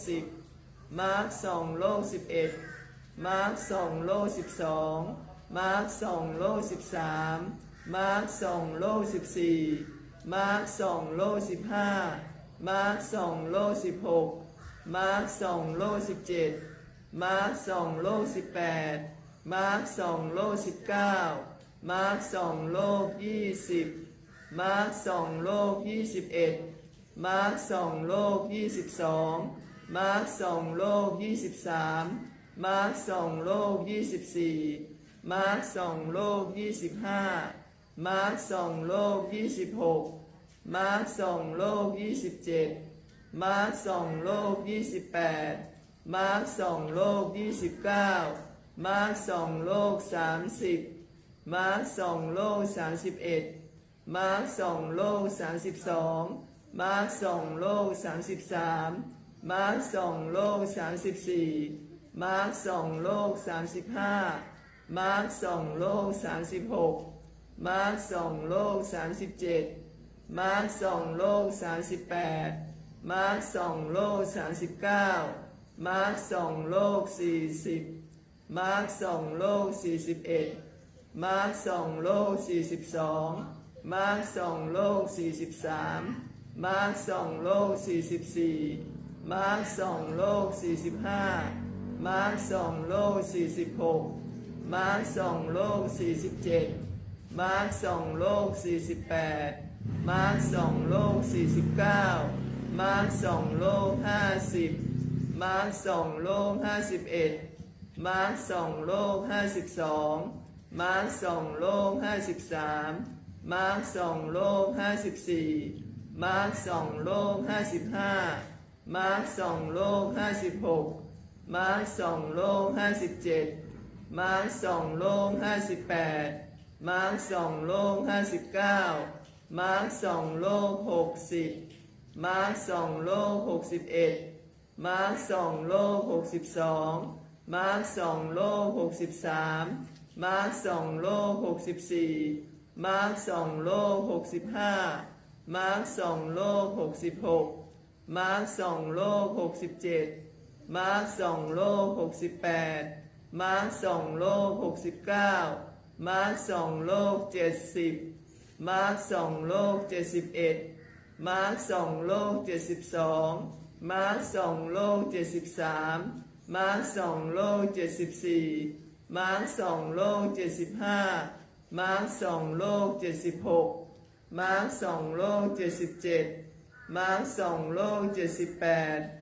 ສິບ ມາກສອງໂລກສິບເອັດ ມາກສອງໂລກສິບສອງ ມາກສອງໂລກສິບສາມ ມາກສອງໂລກສິບສີ່ ມາກສອງໂລກສິບຫ້າ ມາກສອງໂລກສິບຫົກ ມາກສອງໂລກສິບເຈັດ ມາກສອງໂລກສິບແປດ ມາກສອງໂລກສິບເກົ້າ ມາກສອງໂລກຊາວ ມາກສອງໂລກຊາວເອັດ ມາກສອງໂລກຊາວສອງ ມາກສອງໂລກຊາວສາມ ມາກສອງໂລກຊາວສີ່ ມາກສອງໂລກຊາວຫ້າ ມາກສອງໂລກຊາວຫົກ ມາກສອງໂລກຊາວເຈັດ ມາກສອງໂລກຊາວແປດ ມາກສອງໂລກຊາວເກົ້າ ມາກສອງໂລກຊາວສາມສິບ ມາກສອງໂລກຊາວສາມສິບເອັດ ມາກສອງໂລກຊາວສາມສິບສອງ ມາກສອງໂລກຊາວສາມສິບສາມ ມາກສອງໂລກຊາວສາມສິບສີ່ ມາກສອງໂລກຊາວສາມສິບຫ້າ ມາກສອງໂລກຊາວສາມສິບຫົກ ມາກສອງໂລກຊາວສາມສິບເຈັດ ມາກສອງໂລກຊາວສາມສິບແປດ ມາກສອງໂລກຊາວສາມສິບເກົ້າ ມາກສອງໂລກຊາວສີ່ສິບ ມາກສອງໂລກຊາວສີ່ສິບເອັດ ມາກສອງໂລກຊາວສີ່ສິບສອງ ມາກສອງໂລກຊາວສີ່ສິບສາມ ມາກສອງໂລກຊາວສີ່ສິບສີ່ ມາກສອງໂລກຊາວສີ່ສິບຫ້າ ມາກສອງໂລກຊາວສີ່ສິບຫົກ ມາກສອງໂລກຊາວສີ່ສິບເຈັດ ມາກສອງໂລກຊາວສີ່ສິບແປດ ມາກສອງໂລກຊາວສີ່ສິບເກົ້າ ມາກສອງໂລກຊາວຫ້າສິບ ມາກສອງໂລກຊາວຫ້າສິບເອັດ ມາກສອງໂລກຊາວຫ້າສິບສອງ ມາກສອງໂລກຊາວຫ້າສິບສາມ ມາກສອງໂລກຊາວຫ້າສິບສີ່ ມາກສອງໂລກຊາວຫ້າສິບຫ້າ ມາກສອງໂລກຊາວຫ້າສິບຫົກ ມາກສອງໂລກຊາວຫ້າສິບເຈັດ ມາກສອງໂລກຊາວຫ້າສິບແປດ ມາກສອງໂລກຊາວຫ້າສິບເກົ້າ ມາກສອງໂລກຊາວຫົກສິບ ມາກສອງໂລກຊາວຫົກສິບເອັດ ມາກສອງໂລກຊາວຫົກສິບສອງ ມາກສອງໂລກຊາວຫົກສິບສາມ ມາກສອງໂລກຊາວຫົກສິບສີ່ ມາກສອງໂລກຊາວຫົກສິບຫ້າ ມາກສອງໂລກຊາວຫົກສິບຫົກ ມາກສອງໂລກຊາວຫົກສິບເຈັດ ມາກສອງໂລກຊາວຫົກສິບແປດ ມາກສອງໂລກຊາວຫົກສິບເກົ້າ ມາກສອງໂລກຊາວເຈັດສິບ ມາກສອງໂລກຊາວເຈັດສິບເອັດ ມາກສອງໂລກຊາວເຈັດສິບສອງ ມາກສອງໂລກຊາວເຈັດສິບສາມ ມາກສອງໂລກຊາວເຈັດສິບສີ່ ມາກສອງໂລກຊາວເຈັດສິບຫ້າ ມາກສອງໂລກຊາວເຈັດສິບຫົກ ມາກສອງໂລກຊາວເຈັດສິບເຈັດ ມາກສອງໂລກຊາວເຈັດສິບແປດ